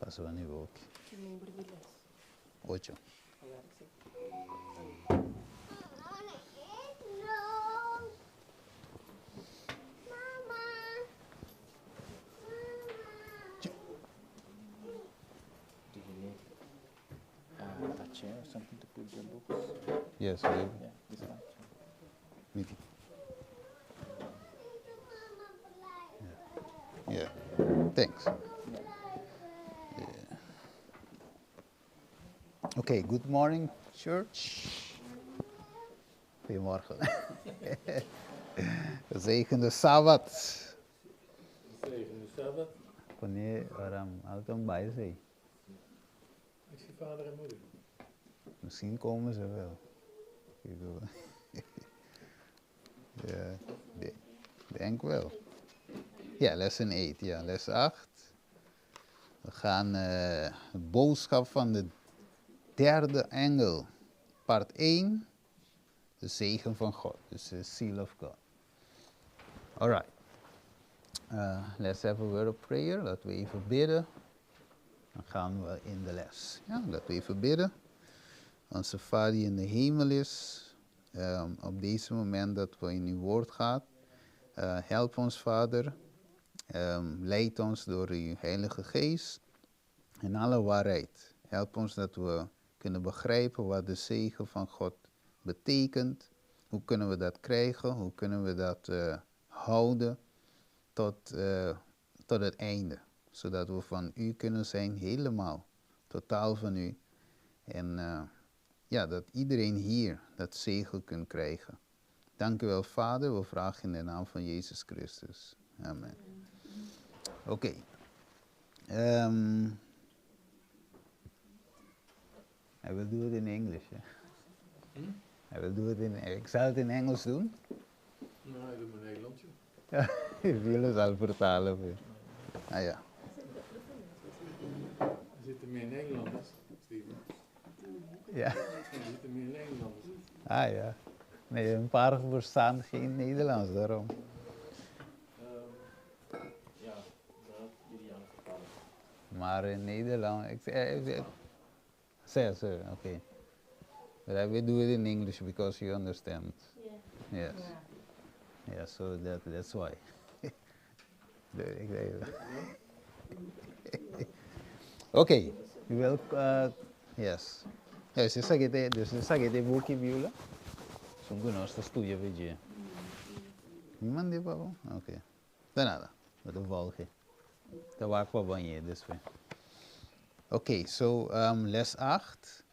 Pasa nivo aki. Ki number di les? Ocho. Do you need a chair or something to put your books? Yes, I do. Yeah, this one. Miki. Yeah. Thanks. Yeah. Okay, good morning, church. Goedemorgen. Gezegende Sabbat. Gezegende Sabbat. Wanneer, waarom, altijd bij zijn. Ik zie vader en moeder. Misschien komen ze wel. Ik bedoel, ja, denk wel. Ja, lesson 8. Ja, les 8. We gaan de boodschap van de derde engel. Part 1. De zegen van God. Dus de seal of God. Alright. Let's have a word of prayer. Laten we even bidden. Dan gaan we in de les. Ja, laten we even bidden. Onze Vader die in de hemel is, op deze moment dat we in uw woord gaan, help ons, Vader. Leid ons door uw Heilige Geest in alle waarheid. Help ons dat we kunnen begrijpen wat de zegen van God betekent. Hoe kunnen we dat krijgen? Hoe kunnen we dat houden tot het einde? Zodat we van u kunnen zijn helemaal, totaal van u. En dat iedereen hier dat zegen kunt krijgen. Dank u wel, Vader. We vragen in de naam van Jezus Christus. Amen. Oké. I will do it in English. Hè? I will do it in, ik zal het in Engels doen. Nou, ik doe maar Nederlands, joh. Ja, ik wil het al vertalen voor je. Ah ja. Er zitten meer Nederlanders, Steven. Ja. Er zitten meer Nederlanders. Ah ja. Nee, een paar verstaan geen Nederlands, daarom. Ja, dat jullie aan het vertalen. Maar in Nederland, ik zeg, zeg, zeg, oké. But I will do it in English because you understand. Yeah. Yes. Yeah, so that's why. Ik weet het. Oké, you will, yes. Ja, ze zeggen het, dus ze zeggen het boekje Beulah. Sommige mensen studiën weet je. Niemand die papa? Oké. De nada. Met de volgen. De waar kwam je dus weer. Oké, so, les 8.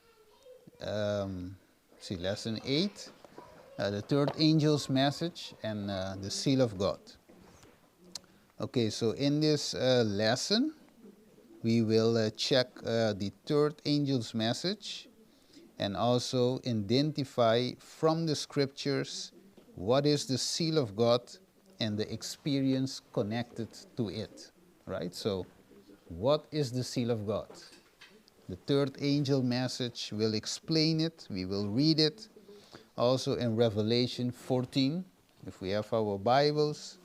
Zie, lesson 8. The third angel's message and the seal of God. Okay, so in this lesson, we will check the third angel's message and also identify from the scriptures what is the seal of God and the experience connected to it, right? So, what is the seal of God? The third angel message will explain it. We will read it. Also in Revelation 14, if we have our Bibles,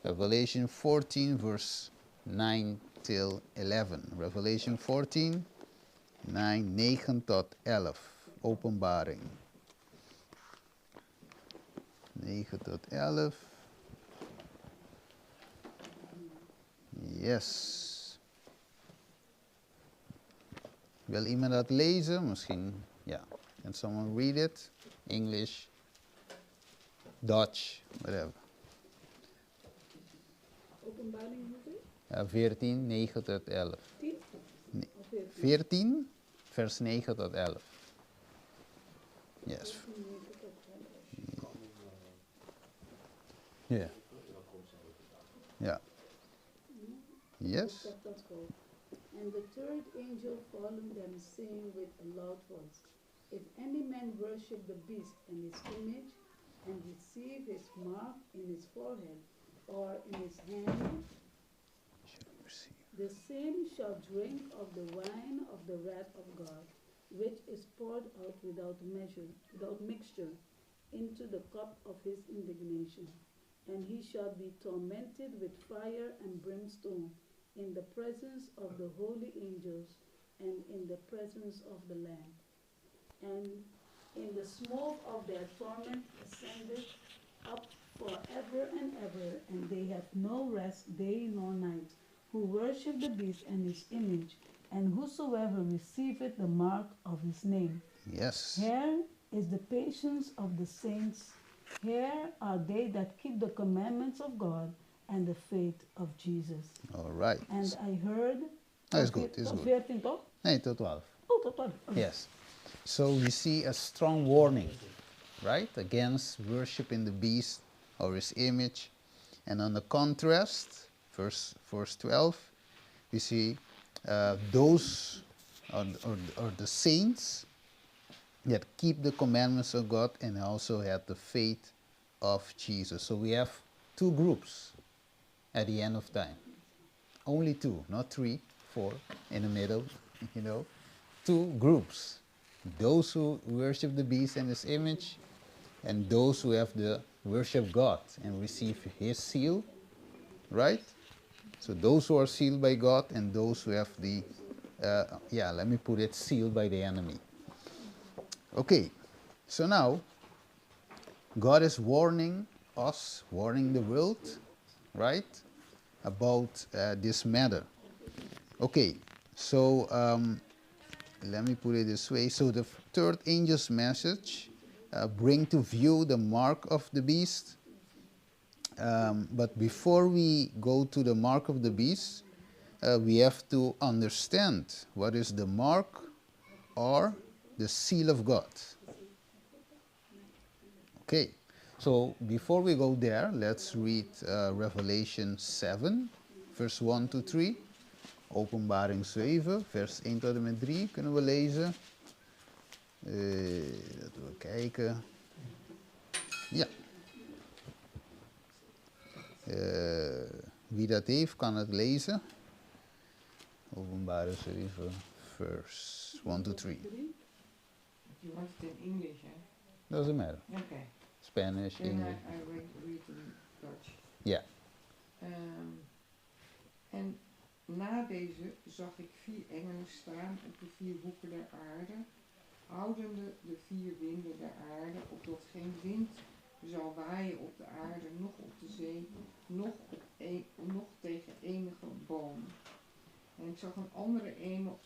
Revelation 14, verse 9 till 11. Revelation 14, 9, 9 tot 11. Openbaring. 9 tot 11. Yes. Wil iemand dat lezen? Misschien, ja. Can someone read it? English, Dutch, whatever. Openbaring hoeveel? Ja, 14, 9 tot 11. 10? Nee. Of 14? 14, vers 9 tot 11. Yes. 14, 9 tot 11. Ja. Ja. Yes. Ik heb dat gehoord. And the third angel followed them, saying with a loud voice, If any man worship the beast and his image, and receive his mark in his forehead or in his hand, the same shall drink of the wine of the wrath of God, which is poured out without measure, without mixture, into the cup of his indignation. And he shall be tormented with fire and brimstone, in the presence of the holy angels and in the presence of the Lamb. And in the smoke of their torment ascended up forever and ever, and they have no rest day nor night, who worship the beast and his image, and whosoever receiveth the mark of his name. Here is the patience of the saints. Here are they that keep the commandments of God and the faith of Jesus. All right. And I heard. Dat is goed, is Tot goed. 14 toch? Nee, tot 12. Oh, tot 12. Oh. Yes. So we see a strong warning, right, against worshiping the beast or his image. And on the contrast, verse 12, we see those or the saints that keep the commandments of God and also had the faith of Jesus. So we have two groups at the end of time. Only two, not three, four in the middle. Two groups. Those who worship the beast and his image, and those who have the worship God and receive his seal, right? So those who are sealed by God and those who have the, yeah, let me put it, sealed by the enemy. Okay, so now God is warning us, warning the world, right, about this matter. Okay, so let me put it this way. So the third angel's message bring to view the mark of the beast. But before we go to the mark of the beast, we have to understand what is the mark or the seal of God. Okay, so before we go there, let's read Revelation 7, verse 1 to 3. Openbaring 7, vers 1 tot en met 3 kunnen we lezen. Laten we kijken. Ja. Wie dat heeft, kan het lezen. Openbaring 7, vers 1 to 3. You want it in English, eh? Doesn't matter. Okay. Spanish, Then I, English. I read in Dutch. Ja. En na deze zag ik vier engelen staan op de vier hoeken der aarde, houdende de vier winden der aarde, opdat geen wind zal waaien op de aarde, noch op de zee, noch tegen enige boom. En ik zag een andere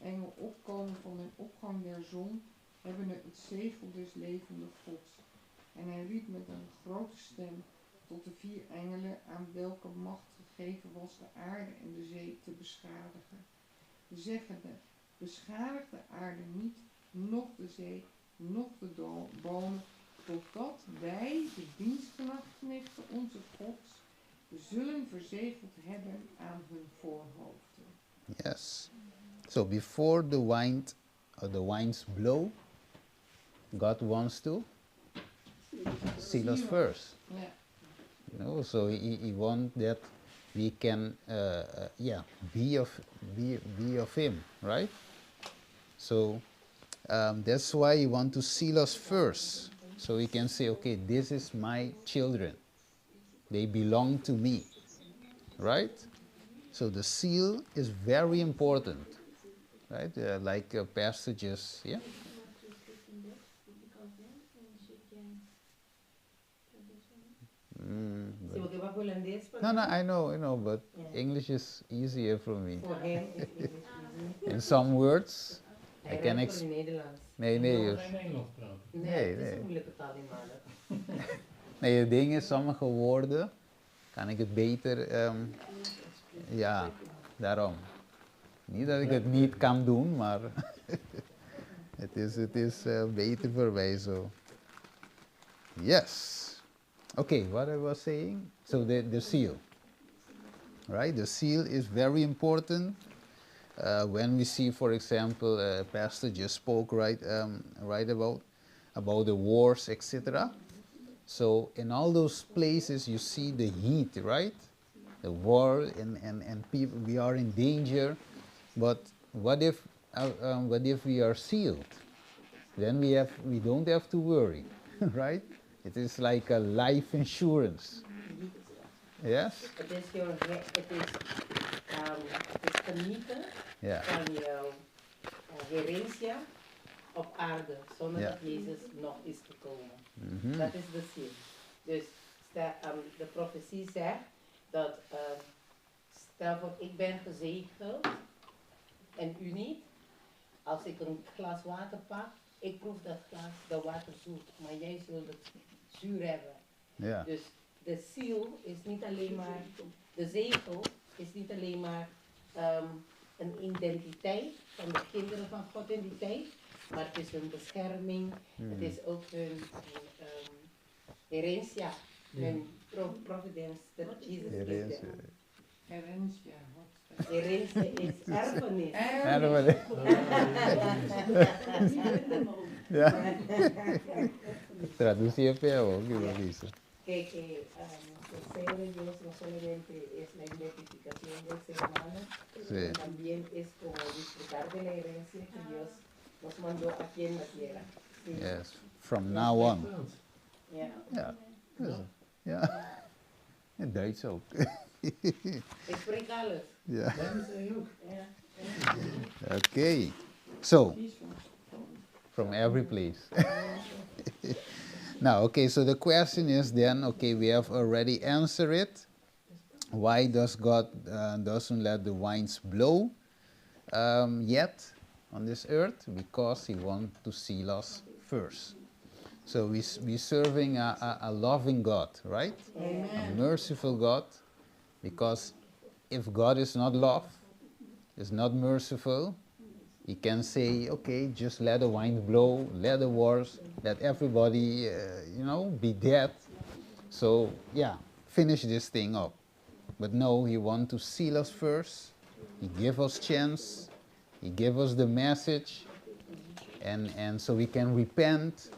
engel opkomen van den opgang der zon, hebbende het zegel des levende Gods. En hij riep met een grote stem tot de vier engelen aan welke macht gegeven was de aarde en de zee te beschadigen, zeggende: beschadig de aarde niet, noch de zee, noch de bomen, totdat wij, de dienstknechten onze Gods, zullen verzegeld hebben aan hun voorhoofden. Yes. So before the wind or the winds blow, God wants to seal us first. So he wants that we can be of him, right? So that's why he wants to seal us first, so he can say, okay, this is my children. They belong to me, right? So the seal is very important, right? Like pastor just, yeah? No, I know, but English is easier for me. For him, it's English easier. In some words, I Hij can rijdt voor in Nederlands. Nee, nee, Ik wil dus geen Nederlands praten. Nee, Nee, het is nee. een moeilijke taal, die mannen. Nee, het ding is, sommige woorden kan ik het beter, ja, daarom. Niet dat ik het niet kan doen, maar het is beter voor mij zo. Yes. Okay, what I was saying? So the seal, right? The seal is very important. When we see, for example, Pastor just spoke right about the wars, etc. So in all those places you see the heat, right? The war and people, we are in danger. But what if we are sealed? Then we don't have to worry, right? It is like a life insurance. Yes? Het is, jouw he- het is, het is genieten van jouw herencia op aarde, zonder dat Jezus nog is gekomen. Dat is de ziel. Dus stel, de profetie zegt dat, stel voor ik ben gezegeld en u niet. Als ik een glas water pak, ik proef dat glas, dat water zoet, maar jij zult het zuur hebben. Dus de ziel is niet alleen maar, de zegel is niet alleen maar een identiteit van de kinderen van God in die tijd, maar het is hun bescherming, het is ook hun herencia, hun providence, dat Jesus is Herencia. there. Herencia, wat is dat? Herencia is erfenis. Erfenis. Ja. Traducí feo, que lo dice. Que el sello de Dios no solamente es la identificación del ser humano, sino también es como disfrutar de la herencia que Dios nos mandó aquí en la tierra. Sí. Yes, from now on. Ja. Ja. Dus, ja. In Duits ook. Ik spreek alles. Ja. Dat zei je ook. Ja. Okay. So, from every place. Now, okay, so the question is then, okay, we have already answered it. Why does God doesn't let the winds blow yet on this earth? Because he wants to seal us first. So we're serving a loving God, right? Amen. A merciful God, because if God is not love, is not merciful, he can say, okay, just let the wind blow, let the wars, let everybody, be dead. Finish this thing up. But no, he wants to seal us first. He give us chance. He give us the message. And so we can repent,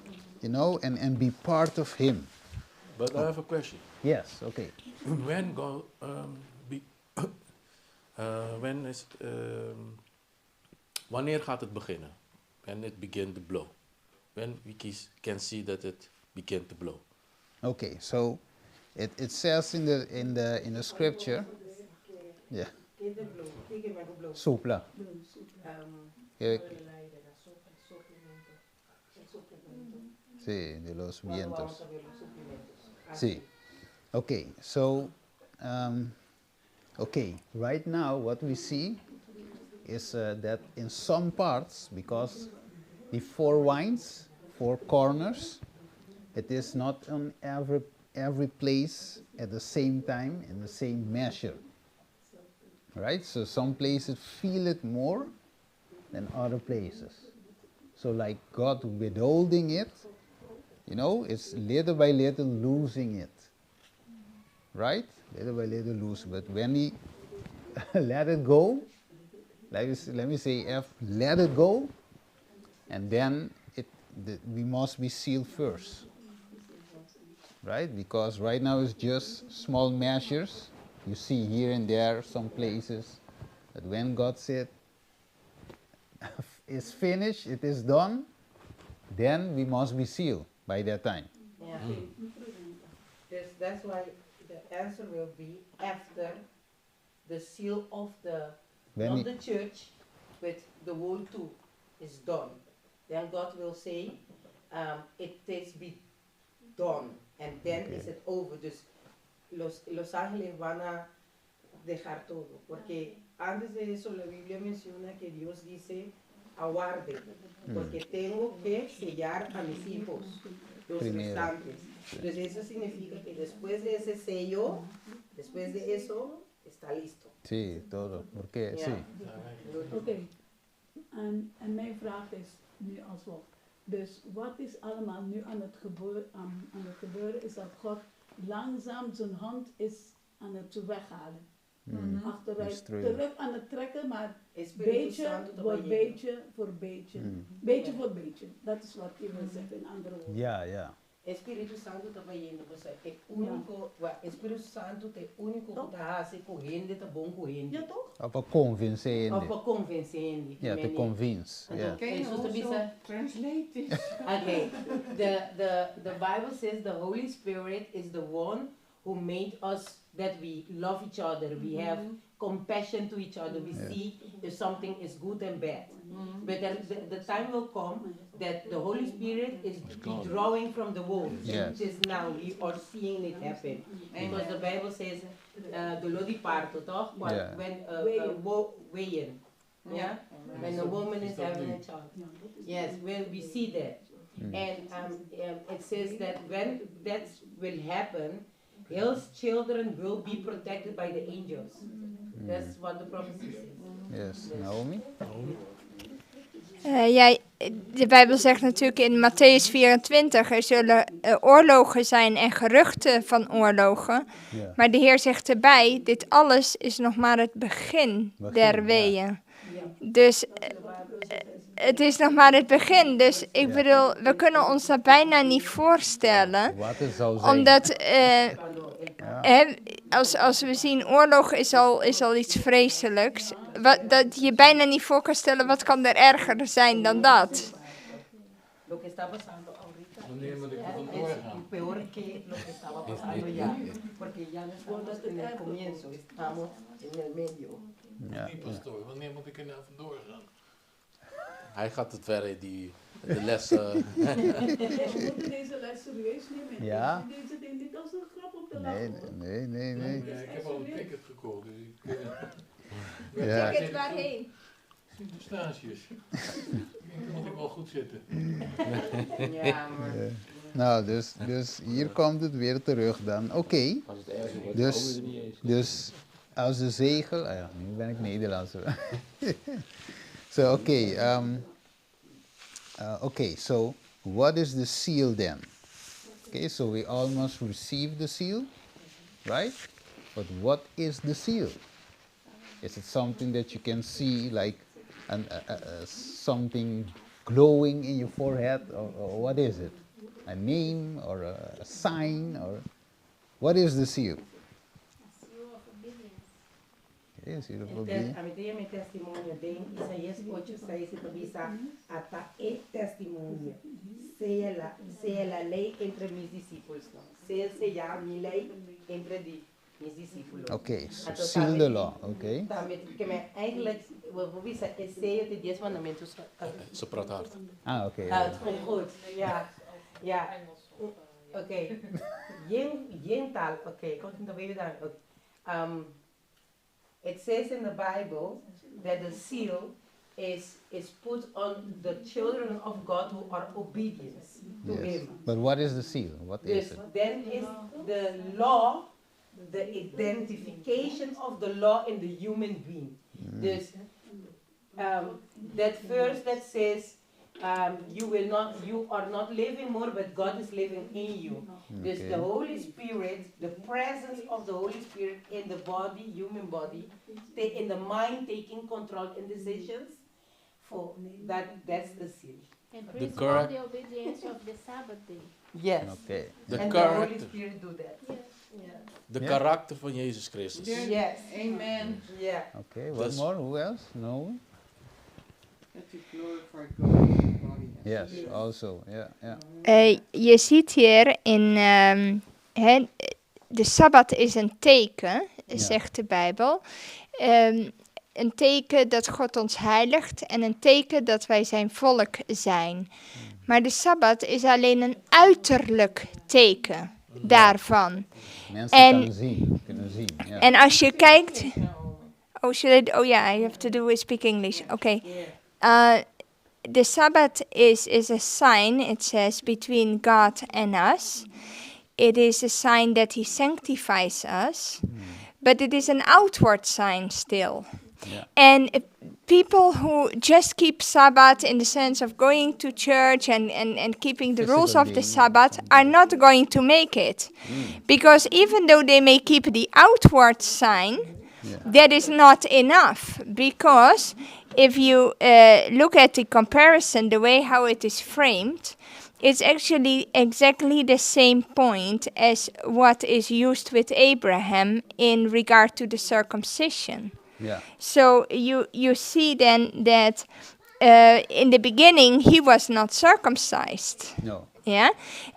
and be part of him. But I have a question. Yes, okay. When God, be, when is, wanneer gaat het beginnen? When it begin to blow? When we can see that it begin to blow? Okay, so it says in the scripture. Yeah. Sopla. Kijk. Sí, de los vientos. Sí. Okay, so okay, right now what we see is that in some parts, because the four winds, four corners, it is not on every place at the same time in the same measure. Right? So some places feel it more than other places. So like God withholding it, it's little by little losing it. Right? Little by little lose. But when he let it go, let me say F, let it go, and then we must be sealed first. Right? Because right now it's just small measures. You see here and there some places. But when God said, it's finished, it is done, then we must be sealed by that time. Yeah. That's why the answer will be after the seal of the, When not he the church, but the world too is done. Then God will say, it is be done. And then is it over. Dus los ángeles van a dejar todo. Porque antes de eso la Biblia menciona que Dios dice, aguarde, porque tengo que sellar a mis hijos, los Primero. restantes. Entonces eso significa que después de ese sello, después de eso, está listo. Sí, todo. Porque, sí. Oké, en mijn vraag is nu als volgt. Dus wat is allemaal nu aan het gebeuren, is dat God langzaam zijn hand is aan het weghalen. Achteruit, Destrueren. terug aan het trekken, maar Espíritu beetje Santo te voor bayendo. beetje voor beetje. Beetje voor beetje. Dat is wat je wil zeggen in andere woorden. Ja, ja. Espíritu Santo ta bayendo, pues, e único, wa, Espíritu Santo te único que ta hace con gente, ta bon con gente. Ja, toch? Of a convince Of a convince gente. Ja, te convince. En Ja. toen- Can you Jesus te also bisa- translate this? Okay. The Bible says the Holy Spirit is the one who made us that we love each other, we have compassion to each other, we see if something is good and bad. But the time will come that the Holy Spirit is withdrawing from the world. It is now, we are seeing it happen. Because the Bible says, doló di parto, toch? When weeën. Yeah? When a woman is having a child. Yes, when we see that. And it says that when that will happen, his children will be protected by the angels. That's what the prophecy says. Yes, Naomi? Ja, de Bijbel zegt natuurlijk in Mattheüs 24, er zullen oorlogen zijn en geruchten van oorlogen. Maar de Heer zegt erbij, dit alles is nog maar het begin Begin, der ja. weeën. Dus het is nog maar het begin. Dus ik bedoel, we kunnen ons dat bijna niet voorstellen. Wat het zou zijn. Omdat, hè, als we zien, oorlog is al iets vreselijks. Dat je bijna niet voor kan stellen, wat kan er erger zijn dan dat? Lo que está pasando ahorita Wanneer moet ik er es vandoor gaan? peor que lo que estaba pasando ya. Porque ya no estamos en el comienzo, estamos en el medio. Nee, pastoor, wanneer moet ik er nou vandoor gaan? Hij gaat het verder, de lessen. We moeten deze les serieus nemen. Deze ding niet als een grap op de Nee, lach, hoor. nee. Ja, ik heb al een ticket gekocht, dus ik... Ja. Ticket waarheen? Sint Eustatius. Ik moet ik wel goed zitten. Ja, maar... Ja. Nou, dus hier komt het weer terug dan. Oké. Als het erger wordt, komen ze niet eens. Dus als de zegel... Ah ja, nu ben ik Nederlands. So, okay. Okay, so what is the seal then? Okay, so we all must receive the seal, right? But what is the seal? Is it something that you can see, like something glowing in your forehead, or what is it? A name or a sign, or what is the seal? A seal of obedience. Okay, a seal of Entonces, obedience. ami tin mi testimonio den Isaías 8, 6 ta bisa ata e testimonio. Sea la ley entre mis discípulos. No? Sea mi ley entre mis discípulos. Okay, so Anto, seal the law, okay. Tambe, ke men eigenlijk, we bisa e seyo di 10 mandamentos. Ze praat hard. Ah, oké. Ah, het komt goed. Ja. Oké. Geen taal. Oké, komt het even daar. It says in the Bible that the seal is put on the children of God who are obedient to Him. But what is the seal? What is Dus it? then is the law, the identification of the law in the human being. Dus that verse that says, you will not, you are not living more, but God is living in you. Dus the Holy Spirit, the presence of the Holy Spirit in the body, human body, in the mind, taking control in decisions, for that, that's the seal. And The principle the obedience of the Sabbath day. Yes. De And the Holy karakter. Spirit do that. Yes. Yeah. De karakter van Jezus Christus. Yes. Amen. Yeah. Okay, one more. Who else? No? That you glorify God in your body. Yes, also. Yeah. Je ziet hier in, hè, de Sabbat is een teken, zegt de Bijbel. Een teken dat God ons heiligt en een teken dat wij zijn volk zijn. Maar de Sabbat is alleen een uiterlijk teken daarvan. Mensen kan zien, kunnen zien. Ja. En als je kijkt... Oh, should I, oh yeah, I have to do with speak English. Okay. The Sabbath is a sign, it says, between God and us. It is a sign that he sanctifies us, but it is an outward sign still. And people who just keep Sabbath in the sense of going to church and keeping the rules Physical of the being. Sabbath are not going to make it. Because even though they may keep the outward sign, that is not enough. Because if you look at the comparison, the way how it is framed, it's actually exactly the same point as what is used with Abraham in regard to the circumcision. So you see then that in the beginning he was not circumcised. No. Yeah,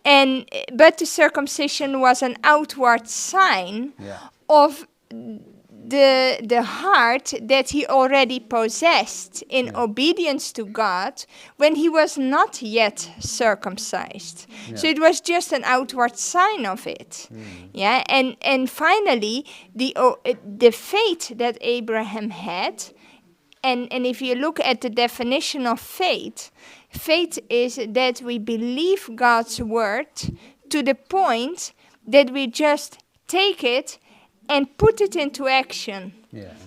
and but the circumcision was an outward sign of the heart that he already possessed in obedience to God when he was not yet circumcised. So it was just an outward sign of it. Yeah, and finally the faith that Abraham had, and if you look at the definition of faith, faith is that we believe God's word to the point that we just take it and put it into action.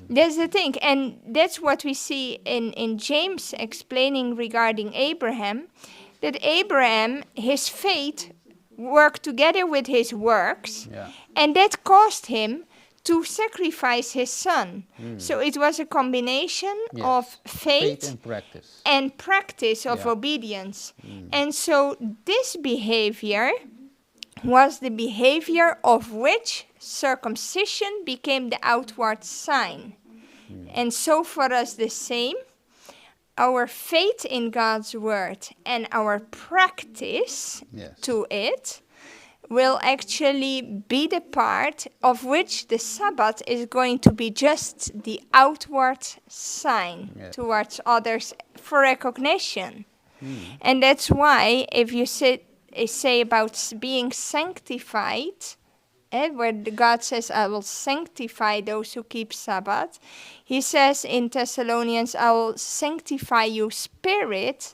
That's the thing. And that's what we see in James explaining regarding Abraham, that Abraham, his faith worked together with his works, and that caused him to sacrifice his son. So it was a combination of faith, Faith and practice. and practice of obedience. And so this behavior was the behavior of which circumcision became the outward sign. And so for us the same, our faith in God's word and our practice to it will actually be the part of which the Sabbath is going to be just the outward sign towards others for recognition. And that's why if you say about being sanctified, where the God says, I will sanctify those who keep Sabbath, he says in Thessalonians, I will sanctify you spirit,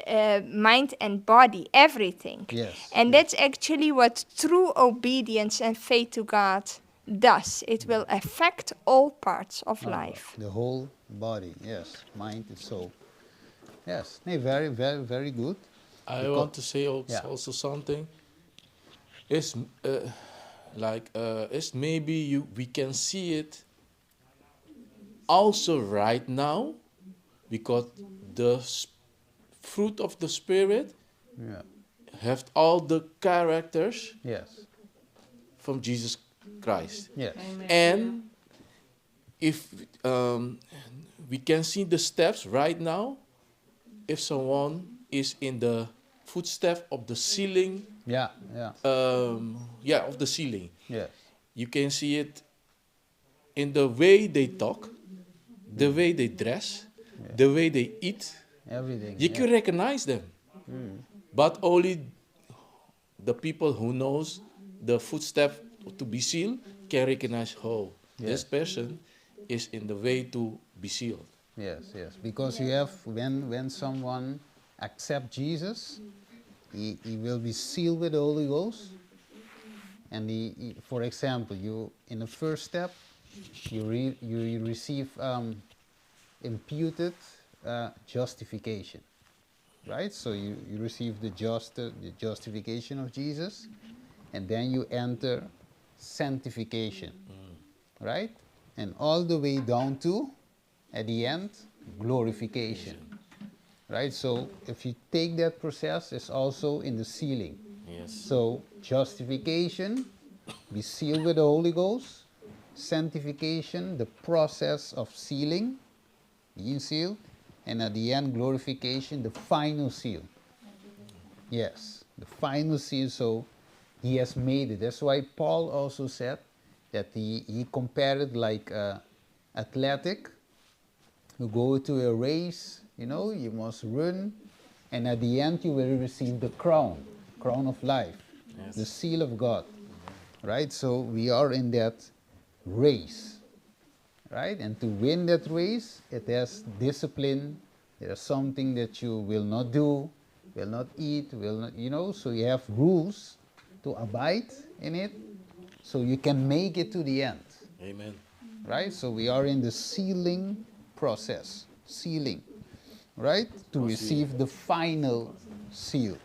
mind and body, everything. And that's actually what true obedience and faith to God does. It will affect all parts of life. The whole body, yes, mind and soul. Yes, nee, very, very, very good. I want to say also something. It's, like, it's maybe you, we can see it also right now, because the fruit of the Spirit have all the characters from Jesus Christ. Amen. And if we can see the steps right now, if someone is in the footstep of the sealing, yeah, of the sealing. You can see it in the way they talk, the way they dress, the way they eat. Everything. You can recognize them, but only the people who knows the footstep to be sealed can recognize, oh, this person is in the way to be sealed. Yes, yes, because when someone accepts Jesus, he will be sealed with the Holy Ghost. And he, for example, you in the first step, you receive imputed justification, right? So you receive the justification of Jesus, and then you enter sanctification, right? And all the way down to, at the end, glorification, right? So if you take that process, it's also in the sealing. So justification, be sealed with the Holy Ghost. Sanctification, the process of sealing, being sealed. And at the end, glorification, the final seal. Yes, the final seal. So he has made it. That's why Paul also said that he compared it like athletic who go to a race, you must run, and at the end you will receive the crown, crown of life, the seal of God, right? So we are in that race, right? And to win that race, it has discipline. There's something that you will not do, will not eat, will not, so you have rules to abide in it, so you can make it to the end. Amen. Right? So we are in the sealing process, sealing, right? To receive the final seal.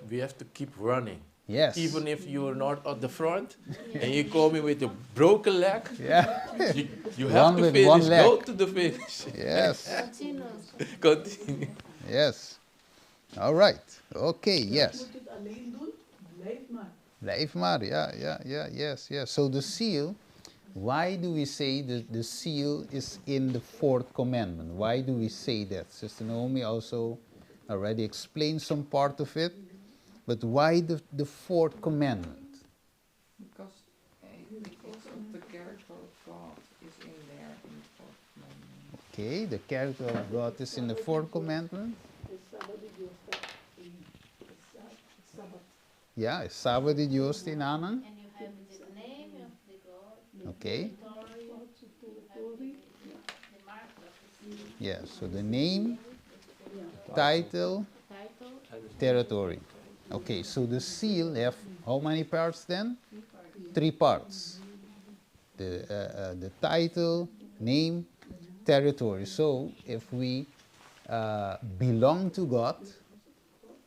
We have to keep running. Yes. Even if you're not at the front and you call me with a broken leg, you have Run to with one finish. leg. Go to the finish. Yes. Continue. Continue. Yes. All right. Okay, yes. Moet het alleen doen? Blijf maar. Blijf maar, ja, ja, ja, yes, yes. So the seal, why do we say that the seal is in the fourth commandment? Why do we say that? Sister Naomi also already explained some part of it. But why the fourth commandment? Because of the character of God is in there in the fourth commandment. Okay, the character of God is in the fourth commandment. E Sabat di Dios ta den Sabat. Yeah, Sabat di Dios ta einan. And you have the name of the God, territory, Territory. the mark of the seal, Yeah, so the name, title, title, territory. Okay, so the seal have how many parts then? Three parts. The title, name, territory. So if we belong to God,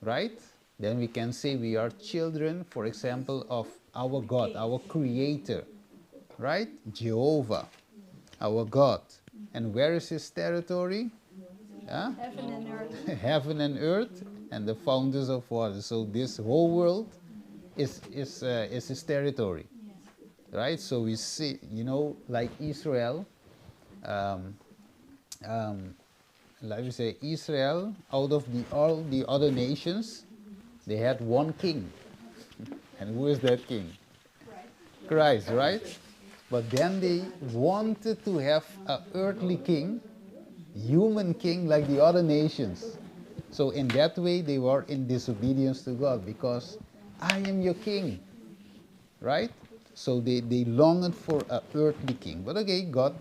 right? Then we can say we are children, for example, of our God, our Creator, right? Jehovah, our God. And where is his territory? Huh? Heaven and earth. Heaven and earth and the fountains of water. So this whole world is his territory, right? So we see, like Israel, like we say, Israel, out of all the other nations, they had one king. And who is that king? Christ, right? But then they wanted to have an earthly king, human king like the other nations. So in that way, they were in disobedience to God because I am your king, right? So they longed for an earthly king. But okay, God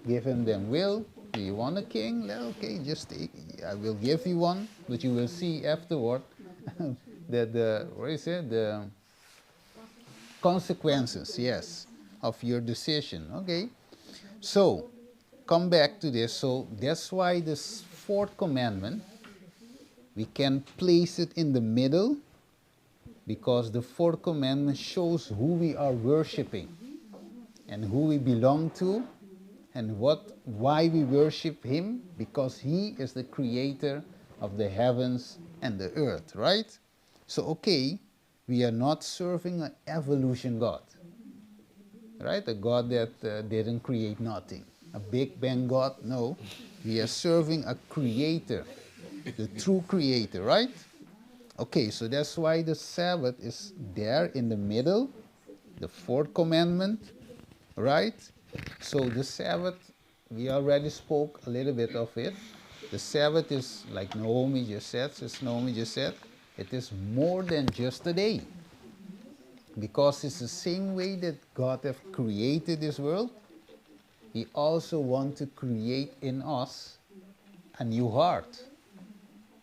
gave him them will. Do you want a king? Well, okay, just take, I will give you one, but you will see afterward that the, what is it? The consequences, yes, of your decision. Okay, so come back to this. So that's why this fourth commandment, we can place it in the middle, because the fourth commandment shows who we are worshiping and who we belong to and why we worship him, because he is the creator of the heavens and the earth, right? So, okay, we are not serving an evolution God, right? A God that didn't create nothing. A Big Bang God, no. We are serving a creator, the true creator, right? Okay, so that's why the Sabbath is there in the middle, the fourth commandment, right? So the Sabbath, we already spoke a little bit of it. The Sabbath is, like Naomi just said, Sister Naomi just said, it is more than just a day. Because it's the same way that God have created this world, he also wants to create in us a new heart.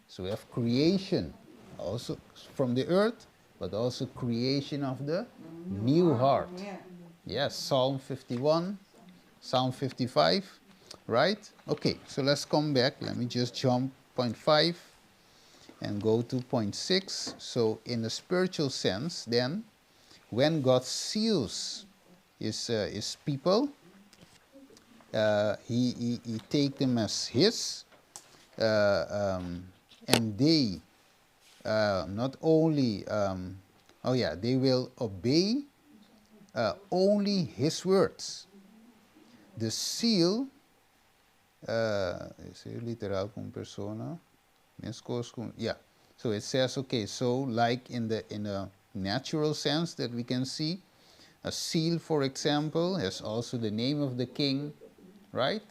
So we have creation also from the earth, but also creation of the new heart. Yeah. Yes, Psalm 51, Psalm 55, right? Okay, so let's come back. Let me just jump 0.5 and go to 0.6. So in the spiritual sense, then, when God seals his people, he take them as his, and they not only, oh yeah, they will obey only his words. The seal, is het literal con persona? Yeah. So it says, okay, so like in the natural sense that we can see, a seal, for example, has also the name of the king, right?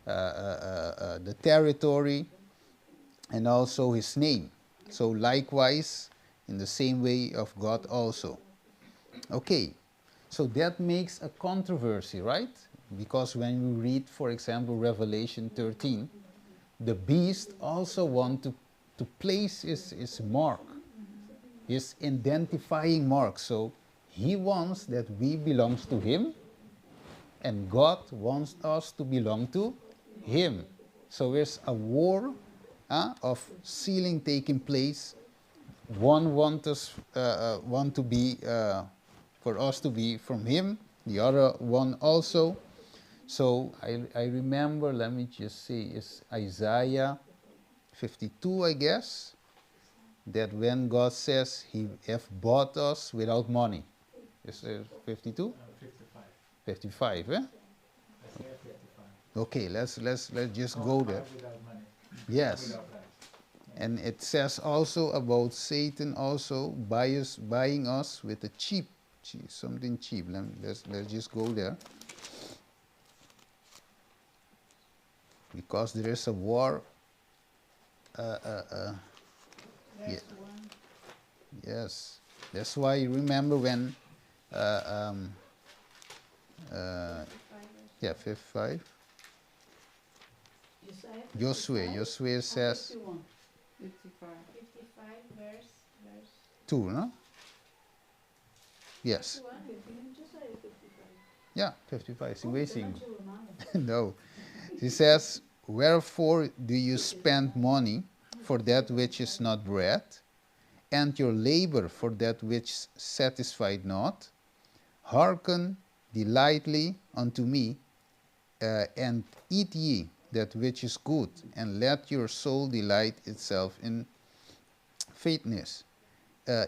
The territory, and also his name. So likewise, in the same way of God also. Okay, so that makes a controversy, right? Because when we read, for example, Revelation 13, the beast also wants to place his mark, his identifying mark. So he wants that we belong to him, and God wants us to belong to him. So there's a war of sealing taking place. One wants us, want to be, for us to be from him, the other one also. So I remember, let me just see, it's Isaiah 52, I guess, that when God says he have bought us without money. Is it 52? 55. 55, eh? Isaiah 55. Okay, let's just Not go there. Without money. Yes. Without price. And it says also about Satan also buying us with a cheap, cheap something cheap. Let's just go there. Because there is a war. Yeah. Yes. That's why you remember when, yeah, 55. Josué says 55. 55 verse 2, no? Yes. Yeah, 55. See, waiting. No. He says, wherefore do you spend money for that which is not bread, and your labor for that which satisfied not? Hearken delightly unto me, and eat ye that which is good, and let your soul delight itself in fatness.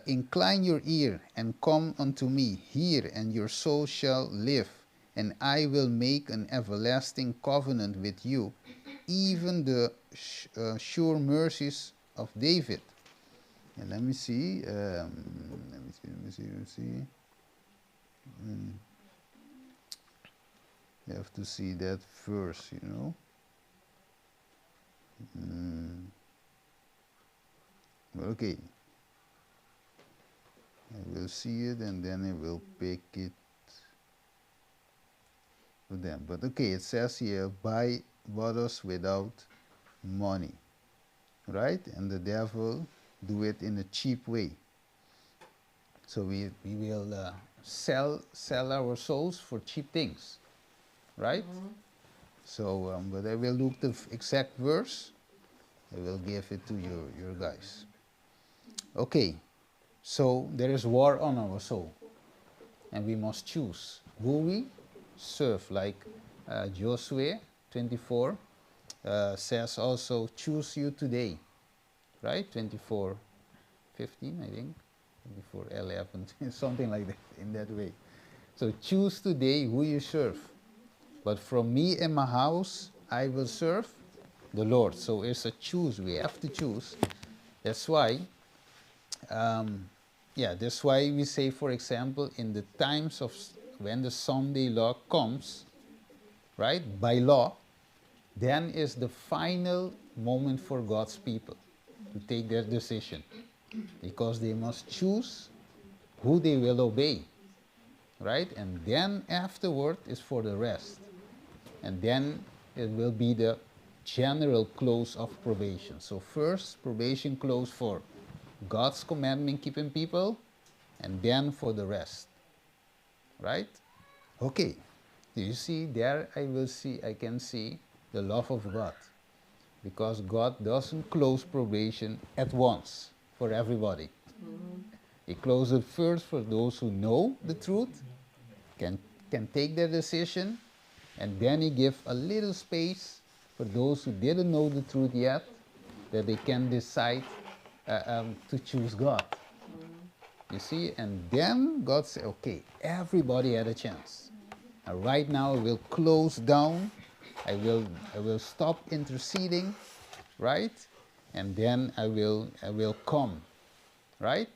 Incline your ear and come unto me, hear, and your soul shall live, and I will make an everlasting covenant with you, even the sure mercies of David. And let me see. Let me see. Let me see. Let me see. You have to see that verse, you know. Okay. I will see it and then I will pick it for them. But okay, it says here, buy bottles without money, right? And the devil do it in a cheap way. So we will sell our souls for cheap things, right? Mm-hmm. So, but I will look the exact verse. I will give it to your guys. Okay, so there is war on our soul, and we must choose who we serve. Like Joshua 24 says also, choose you today, right? 24:15, I think, 24:11, something like that, in that way. So choose today who you serve. But from me and my house, I will serve the Lord. So it's a choose. We have to choose. That's why, that's why we say, for example, in the times of when the Sunday law comes, right, by law, then is the final moment for God's people to take their decision, because they must choose who they will obey, right? And then afterward is for the rest. And then it will be the general close of probation. So first, probation close for God's commandment keeping people, and then for the rest, right? Okay, do you see there? I can see the love of God, because God doesn't close probation at once for everybody. Mm-hmm. He closes it first for those who know the truth, can take their decision, and then he gives a little space for those who didn't know the truth yet, that they can decide to choose God. Mm-hmm. You see, and then God said, okay, everybody had a chance. And right now I will close down, I will stop interceding, right? And then I will come, right?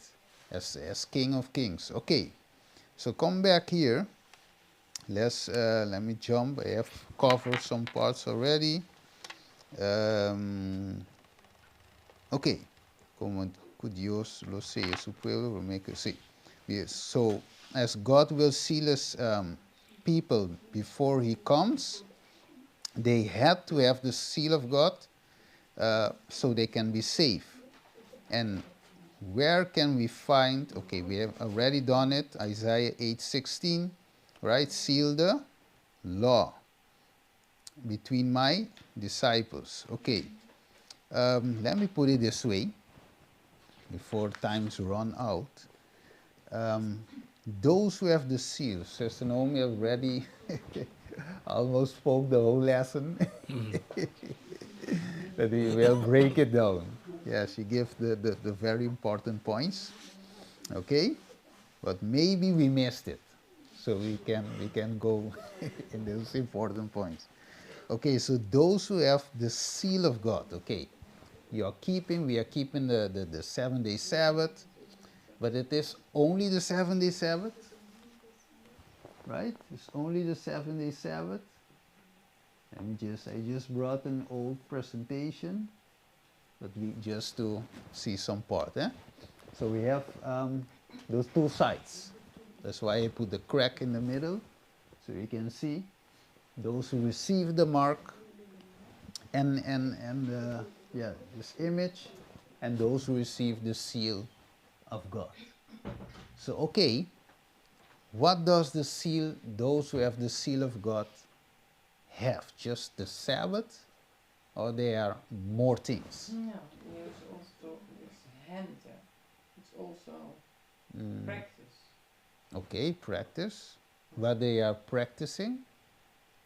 As King of Kings. Okay, so come back here. Let's let me jump. I have covered some parts already. Okay, como Dios lo selle su pueblo, make see. Yes. So as God will seal his people before He comes, they had to have the seal of God so they can be safe. And where can we find? Okay, we have already done it. Isaiah 8:16. Right? Seal the law between my disciples. Okay. Let me put it this way before times run out. Those who have the seal, Sister Naomi already almost spoke the whole lesson. But we will break it down. Yeah, she gave the very important points. Okay? But maybe we missed it. So we can go in those important points. Okay, so those who have the seal of God, okay. You are keeping, we are keeping the 7-day Sabbath, but it is only the 7-day Sabbath, right? It's only the 7-day Sabbath. I just brought an old presentation, but we just to see some part. Eh? So we have those two sides. That's why I put the crack in the middle, so you can see those who receive the mark and this image, and those who receive the seal of God. What does the seal, those who have the seal of God, have? Just the Sabbath, or there are more things? No, there's also this hand there. It's also practice. Okay, practice. What they are practicing?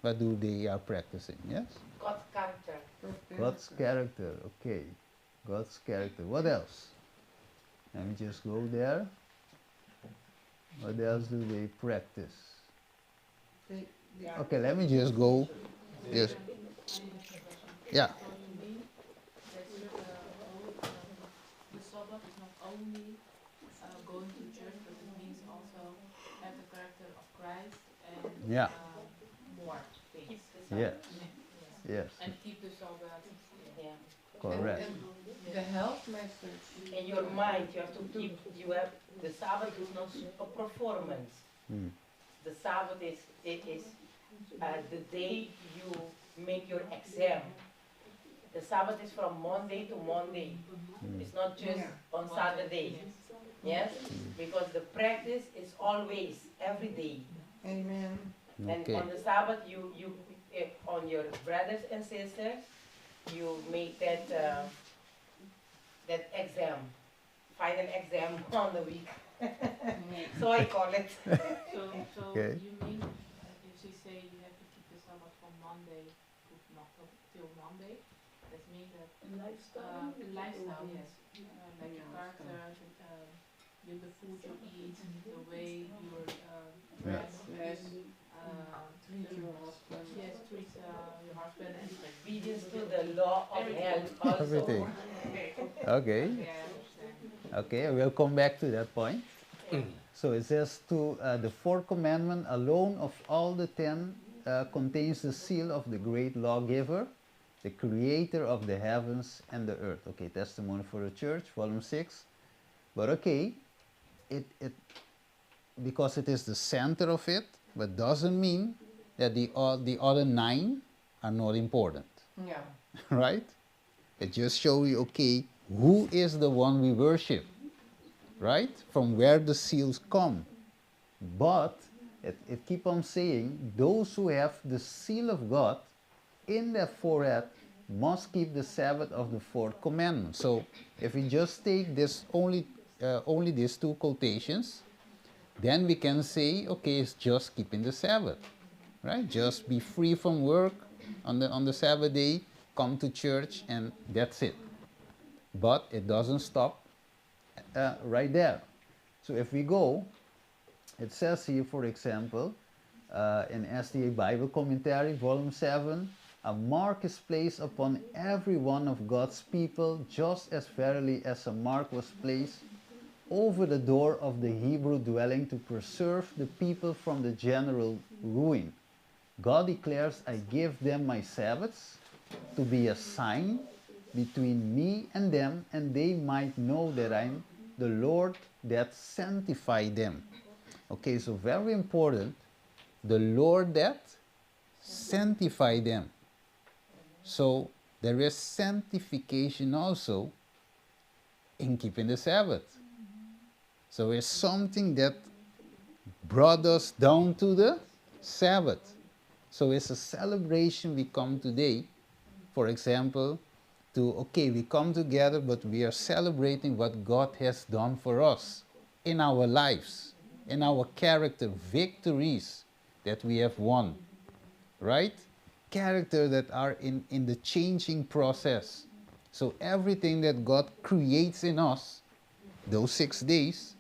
What do they are practicing? Yes? God's character. God's character, okay. God's character. What else? Let me just go there. What else do they practice? Okay, let me just go. Yes. Yeah. The Sabbath is not only going to church, but it means also have the character of Christ and more things. Yes. Yes. And keep the Sabbath. Yeah. Correct. And the health message. In your mind, you have to keep. You have the Sabbath is not a performance. The Sabbath is the day you make your exam. The Sabbath is from Monday to Monday. It's not just on Saturday. Yes? Because the practice is always, every day. Amen. And on the Sabbath, you on your brothers and sisters, you make that exam, final exam on the week. So I call it. So you mean if she say you have to keep the Sabbath from Monday to not till Monday, that means that lifestyle, lifestyle, yes, like your character, the food you eat, the way you dress, Yes. Treat your husband. Yes, treat your husband and obedience to the law of Everything. health also. Everything. Okay. Okay. Yeah, I understand. Okay, we'll come back to that point. So it says to the fourth commandment alone of all the 10 contains the seal of the great lawgiver, the creator of the heavens and the earth. Okay, Testimony for the Church, volume 6. But okay, it because it is the center of it, but doesn't mean that the other 9 are not important. Right? It just shows you, okay, who is the one we worship, right? From where the seals come. But it keeps on saying, those who have the seal of God in their forehead must keep the Sabbath of the fourth commandment. So if we just take only these two quotations, then we can say, okay, it's just keeping the Sabbath, right? Just be free from work on the Sabbath day, come to church, and that's it. But it doesn't stop right there. So if we go, it says here, for example, in SDA Bible Commentary, Volume 7, a mark is placed upon every one of God's people, just as verily as a mark was placed over the door of the Hebrew dwelling to preserve the people from the general ruin. God declares, I give them my Sabbaths to be a sign between me and them, and they might know that I'm the Lord that sanctify them. Very important, the Lord that sanctify them. So there is sanctification also in keeping the Sabbath. So it's something that brought us down to the Sabbath. So it's a celebration we come today, for example, to, okay, we come together, but we are celebrating what God has done for us in our lives, in our character, victories that we have won, right? Character that are in the changing process. So everything that God creates in us, those 6 days,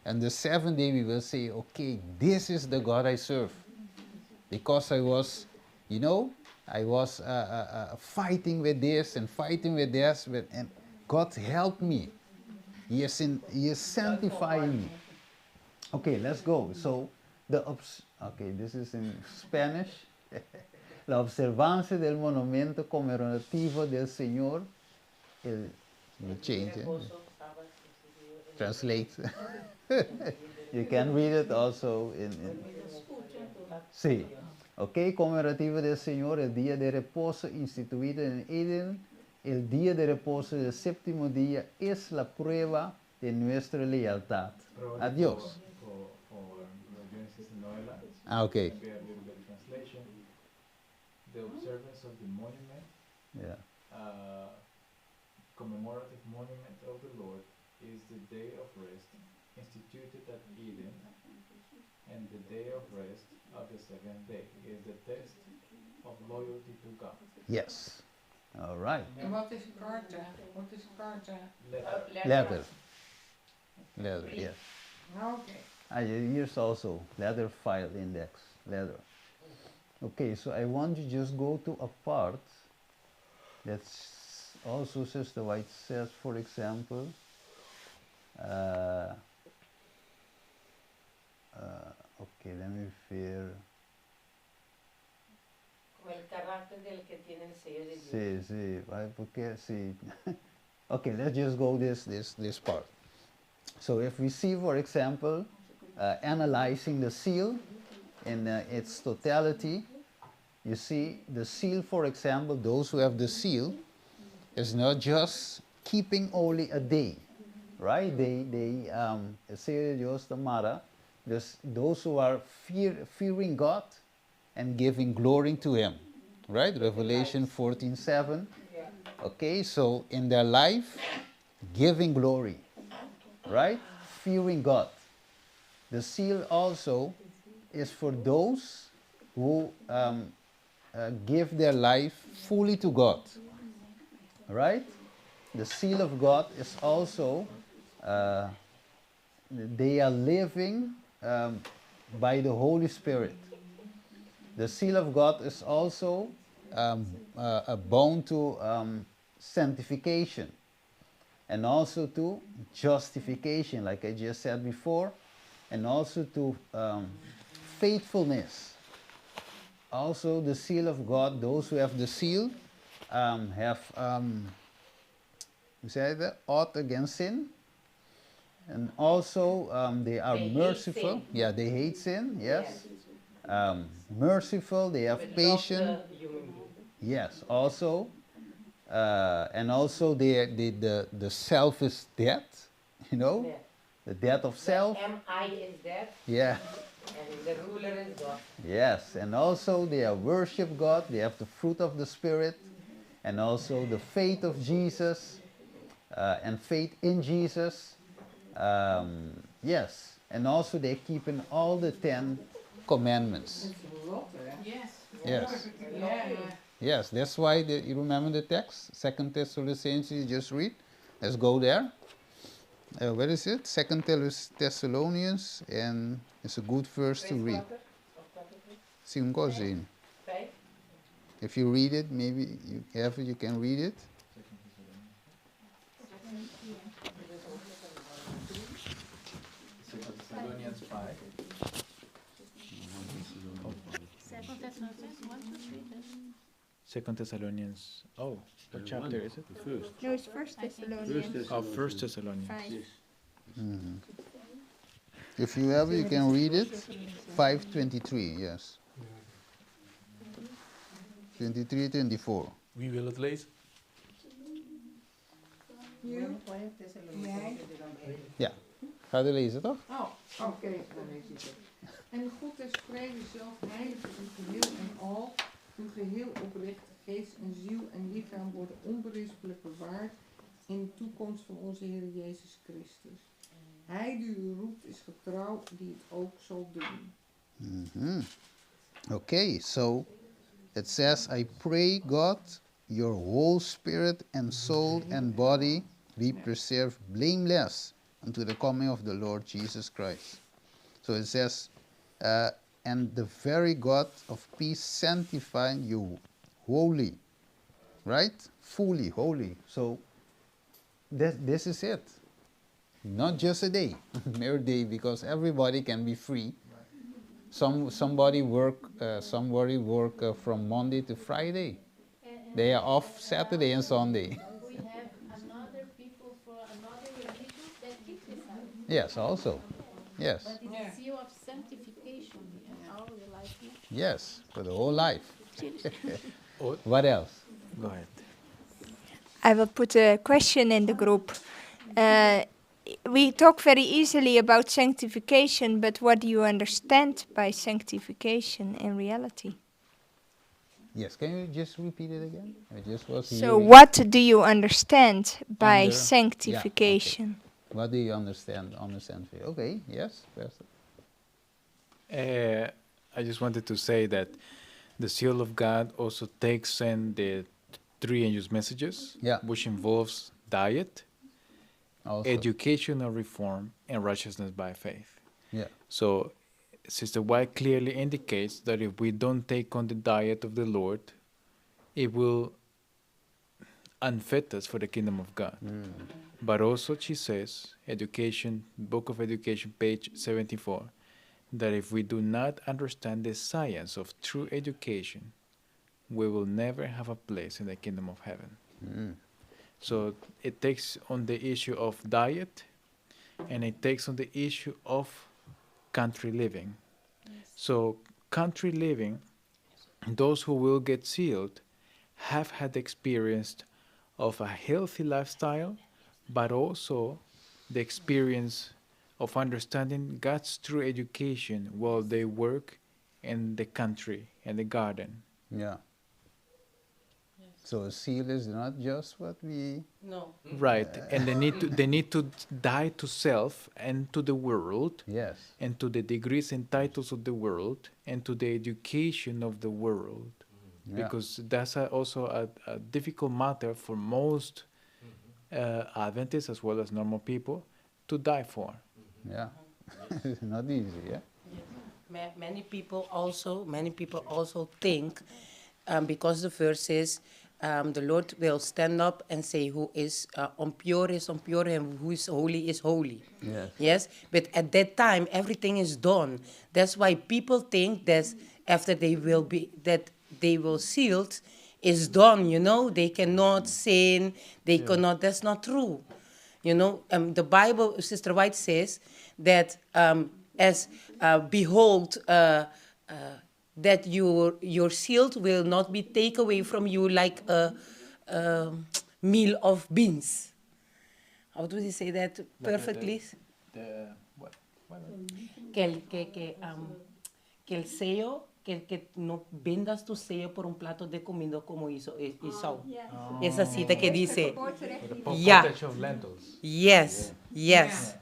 and the 7th day we will say, okay, this is the God I serve. Because I was, I was fighting with this and fighting with this, and God helped me. He is sanctifying me. Okay, let's go. So, okay, this is in Spanish. La observancia del monumento conmemorativo del Señor. El, change it. Translate. You can read it also in. Sí. Ok, conmemorativo del Señor, el día de reposo instituido en Eden, el día de reposo del séptimo día es la prueba de nuestra lealtad a Dios. For Genesis and Noela, Ah, okay. maybe a little bit of translation. The observance of the monument, commemorative monument of the Lord, is the day of rest instituted at Eden, and the day of rest of the seventh day is the test of loyalty to God. Yes. All right. En wat is carta? Wat is carta? Letter. Letter. Letter, yes. Ah, oké. Ah, here's also letter file index, letter. Okay, so I want you just go to a part that's also Sister White says, for example, okay, let me fear. Como el carácter del que tiene el sello de Dios. Sí, sí, porque sí. Okay, let's just go this part. So if we see, for example, analyzing the seal in its totality, you see the seal, for example, those who have the seal, is not just keeping only a day, right? They sello di Dios ta mara, just those who are fearing God and giving glory to Him, right? Revelation 14:7. Okay, so in their life, giving glory, right? Fearing God. The seal also is for those who give their life fully to God, right? The seal of God is also, they are living by the Holy Spirit. The seal of God is also bound to sanctification and also to justification, like I just said before, and also to faithfulness. Also, the seal of God, those who have the seal, have hoe zei je dat? Ought against sin. And also, they are They hate merciful. sin. Yeah, they hate sin, yes. Merciful, they have But love patience. the human being. Yes, also. And also the self is dead, you know? Yeah. The death of self. The M.I. is dead. And the ruler is God. Yes, and also they are worship God, they have the fruit of the Spirit, and also the faith of Jesus, and faith in Jesus. Yes, and also they're keeping all the 10 Commandments. That's a lot, eh? Yes. Yes. Yeah. Yes, that's why, you remember the text? 2 Thessalonians, you just read. Let's go there. Where is it? 2 Thessalonians, and it's a good verse to read. Cinco, zin. If you read it, maybe you have it, you can read it. 2 Thessalonians 5. 2 Thessalonians 1, 2, 3, then. 2 Thessalonians, oh, what chapter One, is it? The first. No, it's 1 Thessalonians. First Oh, 1 Thessalonians. 5. Yes. If you have it, you can read it. 5:23, yes. 23, 24. Wie wil het lezen? You? Jij? Ja. Ga je lezen, toch? Oh, oké, dan lees ik het. En God des vrede zelf heilige u geheel en al, uw geheel oprechte geest en ziel en lichaam worden onberispelijk bewaard in de toekomst van onze Heer Jezus Christus. Hij die u roept is getrouw, die het ook zal doen. Okay, so it says, I pray God, your whole spirit and soul and body be preserved blameless unto the coming of the Lord Jesus Christ. So it says, and the very God of peace sanctify you Holy. Right? Fully holy. So this is it. Not just a day, mere day, because everybody can be free. Somebody work from Monday to Friday. They are off Saturday and Sunday. We have another people for another religion that keep the Sabbath. Yes, also. Yes. But it's a seal of sanctification in all your life. Yes, for the whole life. What else? Go ahead. I will put a question in the group. We talk very easily about sanctification, but what do you understand by sanctification in reality? Yes, can you just repeat it again? I just was So hearing. what do you understand by Under, sanctification? Yeah, okay. What do you understand? Understand? Okay, yes, Pastor. I just wanted to say that the seal of God also takes in the three angels' messages, which involves diet, also. Educational reform, and righteousness by faith. So Sister White clearly indicates that if we don't take on the diet of the Lord, it will unfit us for the kingdom of God. But also she says, Education, Book of Education, page 74, that if we do not understand the science of true education, we will never have a place in the kingdom of heaven. So it takes on the issue of diet, and it takes on the issue of country living. So country living, those who will get sealed have had the experience of a healthy lifestyle, but also the experience of understanding God's true education while they work in the country and the garden. Yeah. So a seal is not just what we... No. Right, and they need to die to self and to the world. Yes. And to the degrees and titles of the world and to the education of the world. Because that's also a difficult matter for most Adventists as well as normal people to die for. Yeah. It's not easy, yeah? Yes. Many people also think, because the verse is, the Lord will stand up and say who is impure is impure and who is holy is holy. Yes. Yes? But at that time, everything is done. That's why people think that after they will be, that they will sealed, is done, you know? They cannot sin, they cannot, that's not true. The Bible, Sister White says that as behold, that your sealed will not be taken away from you like a meal of beans. How do you say that perfectly? The what? What? Que el sello, que no vendas tu sello por un plato de comida como hizo Esau. Esa cita que dice. The Yeah. pottage of lentils. Yes, yes.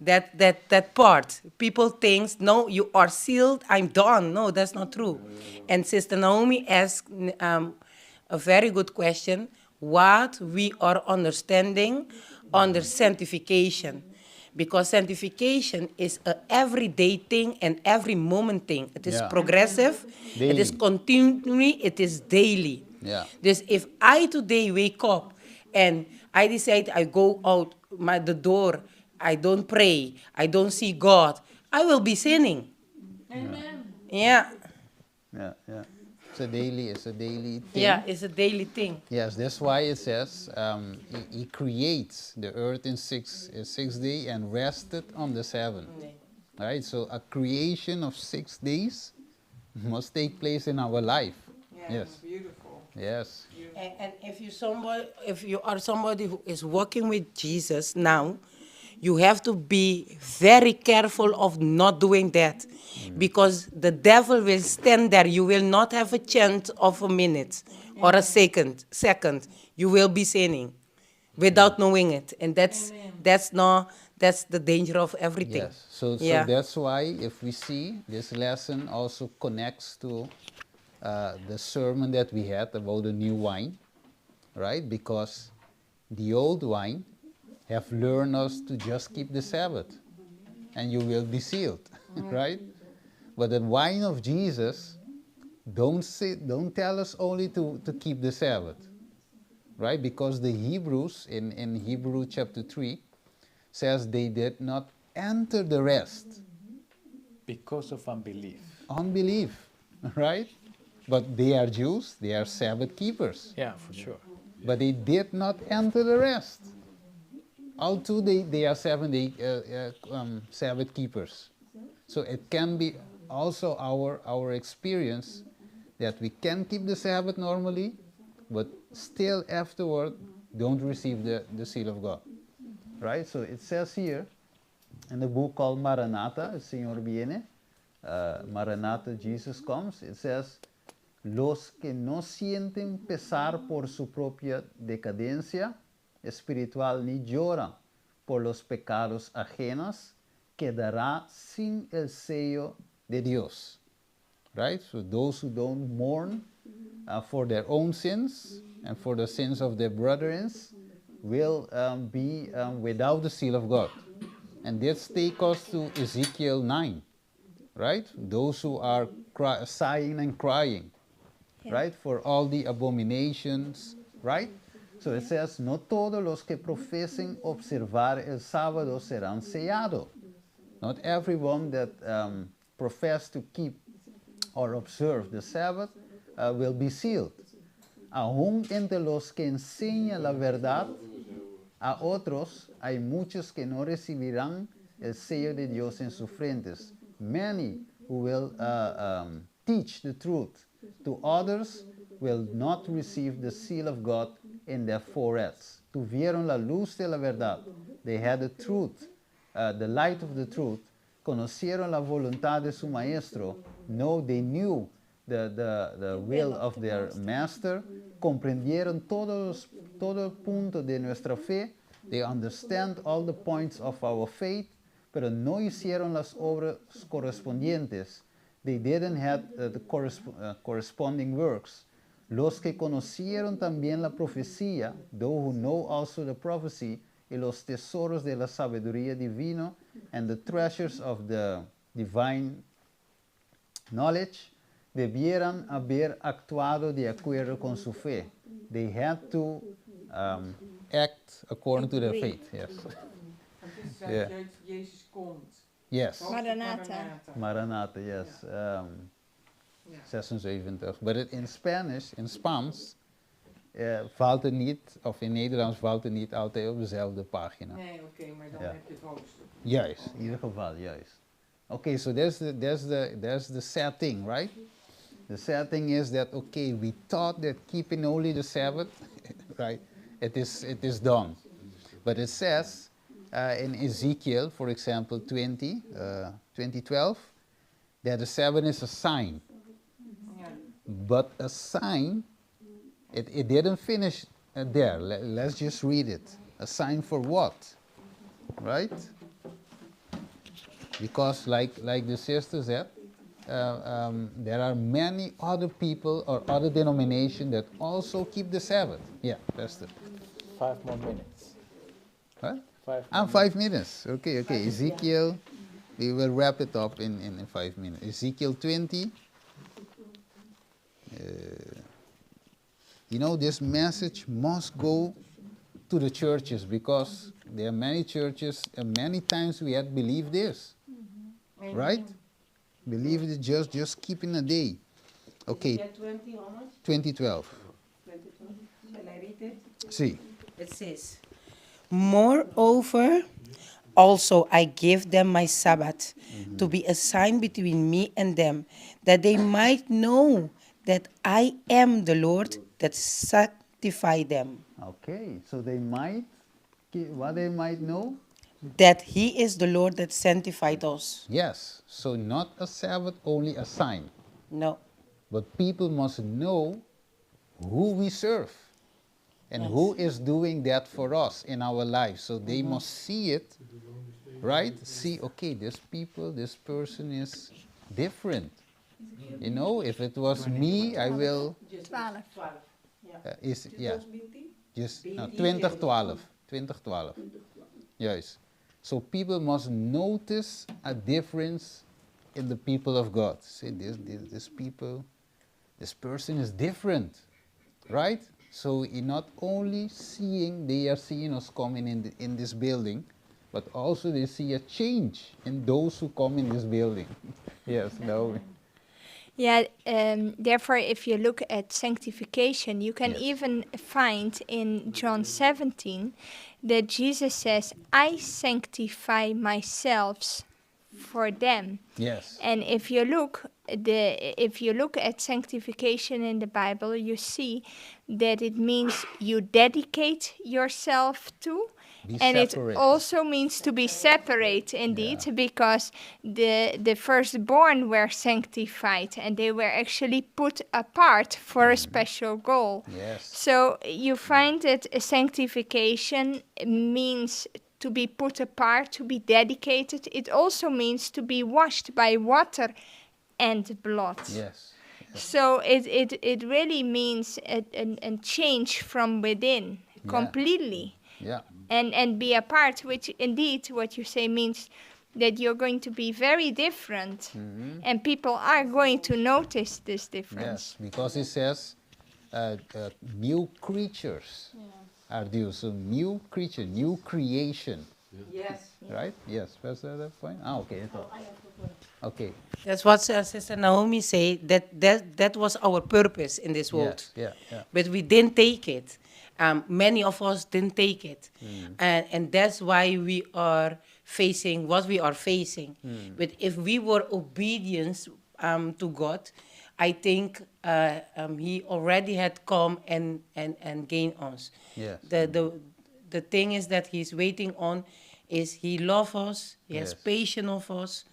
That part. People think, no, you are sealed, I'm done. No, that's not true. And Sister Naomi asked a very good question, what we are understanding under sanctification. Because sanctification is an everyday thing and every moment thing. It is progressive, it is Daily. continually, it is daily. Dus if I today wake up and I decide I go out the door, I don't pray, I don't see God, I will be sinning. Amen. Yeah. Yeah, yeah. It's a daily thing. Yeah, it's a daily thing. Yes, that's why it says he creates the earth in 6 days and rested on the 7th. Right? So a creation of 6 days must take place in our life. Yeah, Yes. It's beautiful. Yes. Beautiful. And if you are somebody who is walking with Jesus now, you have to be very careful of not doing that, because the devil will stand there. You will not have a chance of a minute or a second. You will be sinning without knowing it. And Amen. that's not, that's the danger of everything. Yes. So that's why if we see this lesson also connects to the sermon that we had about the new wine, right? Because the old wine have learned us to just keep the Sabbath and you will be sealed, right? But the wine of Jesus Don't say, don't tell us only to keep the Sabbath, right? Because the Hebrews in Hebrew chapter 3 says they did not enter the rest. Because of unbelief. Unbelief, right? But they are Jews, they are Sabbath keepers. Yeah, for sure. But they did not enter the rest. Although they are 7 day Sabbath keepers. So it can be also our experience that we can keep the Sabbath normally, but still afterward don't receive the seal of God. Right? So it says here in the book called Maranatha, El Señor viene, Maranatha, Jesus comes, it says, "Los que no sienten pesar por su propia decadencia espiritual ni lloran por los pecados ajenos, quedará sin el sello de Dios." Right? So those who don't mourn for their own sins and for the sins of their brethren will be without the seal of God. And this takes us to Ezekiel 9, right? Those who are sighing and crying, right? For all the abominations, right? So it says, "No todos los que profesen observar el sábado serán sellados." Not everyone that profess to keep or observe the Sabbath will be sealed. "Aún entre los que enseñan la verdad a otros, hay muchos que no recibirán el sello de Dios en sus frentes." Many who will teach the truth to others will not receive the seal of God in their foreheads. "Tuvieron la luz de la verdad." They had the truth, the light of the truth. "Conocieron la voluntad de su maestro." No, they knew the will of their master. "Comprendieron todo el punto de nuestra fe." They understand all the points of our faith, "pero no hicieron las obras correspondientes." They didn't have the corresponding works. "Los que conocieron también la profecía," those who know also the prophecy, "y los tesoros de la sabiduría divina," and the treasures of the divine knowledge, "debieran haber actuado de acuerdo con su fe." They had to act according to their Agree. Faith. Yes. Het is dat Jezus komt. Yes. Hoofdstuk Maranatha. Maranatha, yes. Ja. 76. But in Spanish, in Spaans, valt het niet, of in Nederlands valt het niet altijd op dezelfde pagina. Nee, oké, maar dan heb je het hoofdstuk. Juist, in ieder geval, juist. Okay, so there's the sad thing, right? The sad thing is that, okay, we thought that keeping only the Sabbath, right, it is done. But it says in Ezekiel, for example, 20, 2012, that the Sabbath is a sign. But a sign, it didn't finish there. Let's just read it. A sign for what? Right? Because, like the sister said, there are many other people or other denominations that also keep the Sabbath. Yeah, Pastor. 5 more minutes. Huh? 5 Ah, more 5 minutes. Okay. Ezekiel, we will wrap it up in 5 minutes. Ezekiel 20. This message must go to the churches because there are many churches and many times we had believed this, right? Believe it just keeping a day. Okay, Ezekiel 20, how much? 2012. 22. Shall I read it? See. It says, "Moreover, also I give them my Sabbath to be a sign between me and them, that they might know that I am the Lord that sanctify them." Okay, so they might, what they might know? That He is the Lord that sanctified us. Yes, so not a Sabbath, only a sign. No. But people must know who we serve and who is doing that for us in our lives. So they must see it, right? See, okay, this people, this person is different. If it was me, I will. 12. Is, yeah, just no, 2012. 2012. Juist. So people must notice a difference in the people of God. See, this people This person is different, right? So he not only seeing, they are seeing us coming in this building, but also they see a change in those who come in this building. Yes, no. Yeah, therefore, if you look at sanctification, you can even find in John 17 that Jesus says, I sanctify myself for them. And if you look at sanctification in the Bible, you see that it means you dedicate yourself to. Be And it separate. also means to be separate, indeed, because the firstborn were sanctified and they were actually put apart for a special goal. So you find that sanctification means to be put apart, to be dedicated. It also means to be washed by water and blood. So it really means a change from within, completely. And be apart, which indeed what you say means that you're going to be very different, and people are going to notice this difference. Yes, because it says new creatures are due. So new creature, new creation. Yes. Right? Yes, was that the point? Okay. It's all. Okay. That's what Sister Naomi said, that was our purpose in this world. Yes, yeah, yeah. But we didn't take it. Many of us didn't take it. And that's why we are facing what we are facing. But if we were obedient to God, I think He already had come and gained us. The thing is that He's waiting on is He loves us, He has patience of us,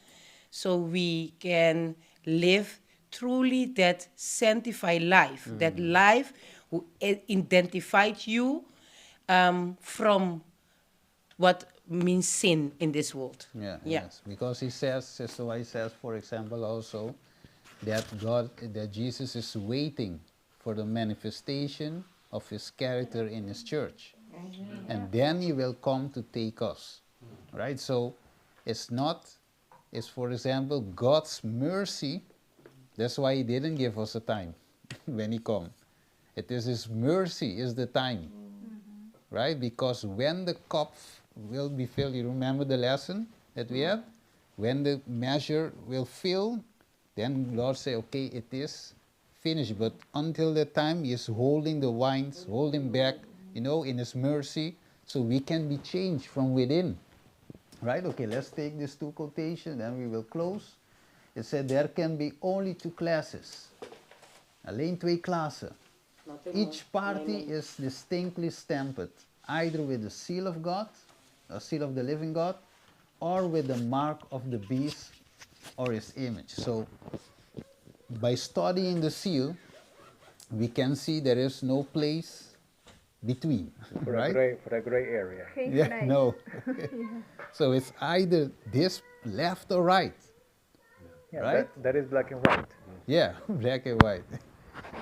so we can live truly that sanctified life, that life who identified you from what means sin in this world. Yes, because he says, Sister White says, for example, also that God, that Jesus is waiting for the manifestation of His character in His church. And then He will come to take us, right? So it's not, it's for example, God's mercy. That's why He didn't give us a time when He come. It is His mercy is the time, right? Because when the cup will be filled, you remember the lesson that we had? When the measure will fill, then Lord say, okay, it is finished. But until that time, He is holding the wines, holding back, in His mercy, so we can be changed from within. Right? Okay, let's take these two quotations, then we will close. It said there can be only two classes. Alleen twee klassen. Nothing Each more. party Amen. is distinctly stamped, either with the seal of God, the seal of the living God, or with the mark of the beast or his image. So, by studying the seal, we can see there is no place between, For a right? gray area. Geen Yeah, grijs. no. So it's either this left or right, Yeah, right? That is black and white. Yeah, black and white.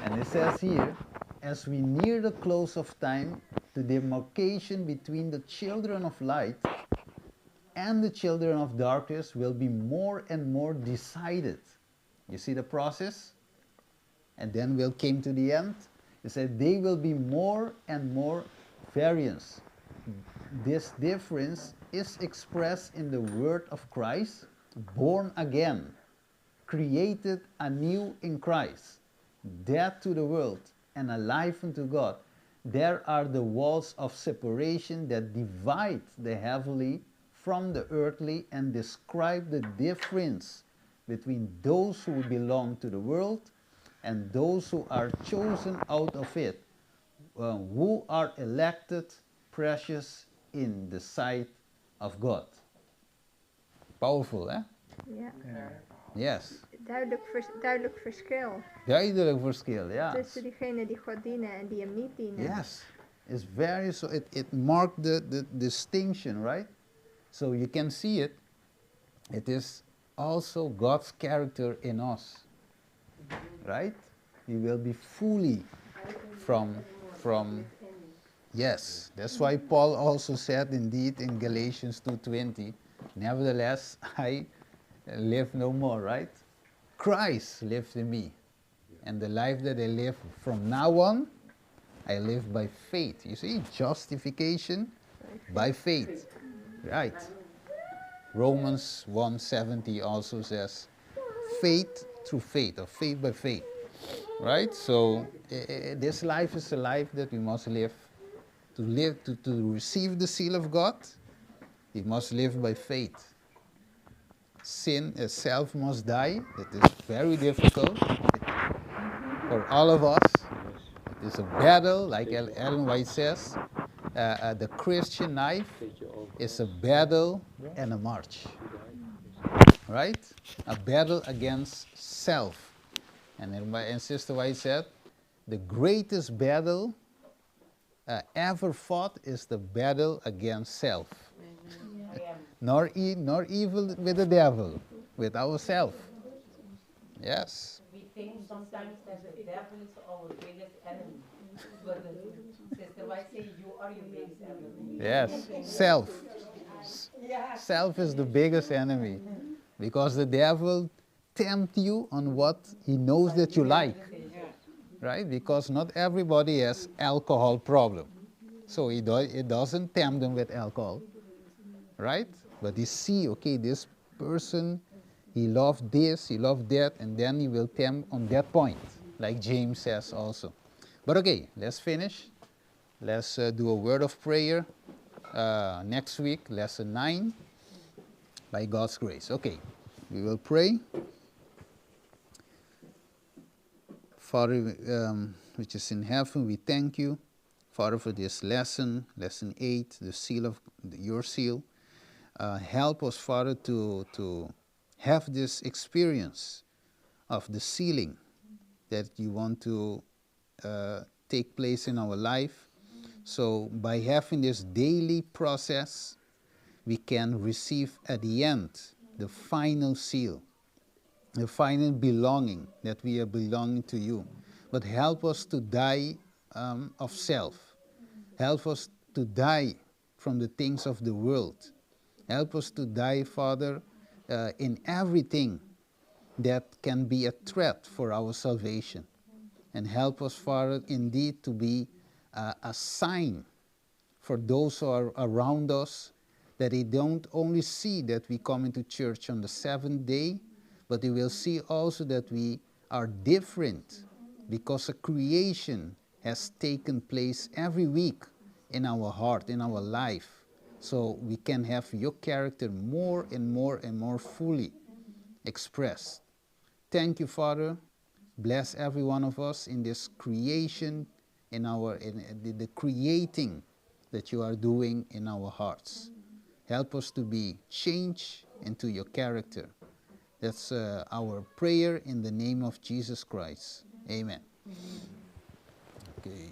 And it says here, as we near the close of time, the demarcation between the children of light and the children of darkness will be more and more decided. You see the process? And then we'll came to the end. It said they will be more and more variance. This difference is expressed in the word of Christ, born again, created anew in Christ, dead to the world and alive unto God. There are the walls of separation that divide the heavenly from the earthly and describe the difference between those who belong to the world and those who are chosen out of it, who are elected, precious in the sight of God. Powerful, eh? Ja. Yeah. Yes. Duidelijk verschil. Duidelijk verschil, ja. Tussen diegenen die God dienen en die hem niet dienen. Yes. It's very, so it marked the distinction, right? So you can see it. It is also God's character in us, right? We will be fully from, yes. That's why Paul also said indeed in Galatians 2:20, nevertheless, I live no more, right? Christ lives in me. And the life that I live from now on, I live by faith. You see, justification by faith. Right. Romans 1:70 also says faith through faith, or faith by faith. Right? So this life is a life that we must live. To live, to receive the seal of God, we must live by faith. Sin itself must die. It is very difficult for all of us. It is a battle, like Ellen White says. The Christian life is a battle and a march. Right? A battle against self. And, and Sister White said, the greatest battle ever fought is the battle against self. Nor, nor evil with the devil, with ourself. Yes. We think sometimes that the devil is our biggest enemy. But Sister White say you are your biggest enemy. Yes, self. Self is the biggest enemy because the devil tempt you on what he knows that you like, right? Because not everybody has alcohol problem. So he it doesn't tempt them with alcohol, right? But he see, okay, this person, he loved this, he loved that, and then he will tempt on that point, like James says also. But okay, let's finish. Let's do a word of prayer next week, lesson 9, by God's grace. Okay, we will pray. Father, which is in heaven, we thank you, Father, for this lesson, lesson 8, the seal of your seal. Help us, Father, to have this experience of the sealing that you want to take place in our life. So by having this daily process, we can receive at the end the final seal, the final belonging, that we are belonging to you. But help us to die of self. Help us to die from the things of the world. Help us to die, Father, in everything that can be a threat for our salvation. And help us, Father, indeed to be a sign for those who are around us, that they don't only see that we come into church on the seventh day, but they will see also that we are different because a creation has taken place every week in our heart, in our life. So we can have your character more and more and more fully expressed. Thank you, Father. Bless every one of us in this creation, in the creating that you are doing in our hearts. Help us to be changed into your character. That's our prayer in the name of Jesus Christ. Amen. Okay.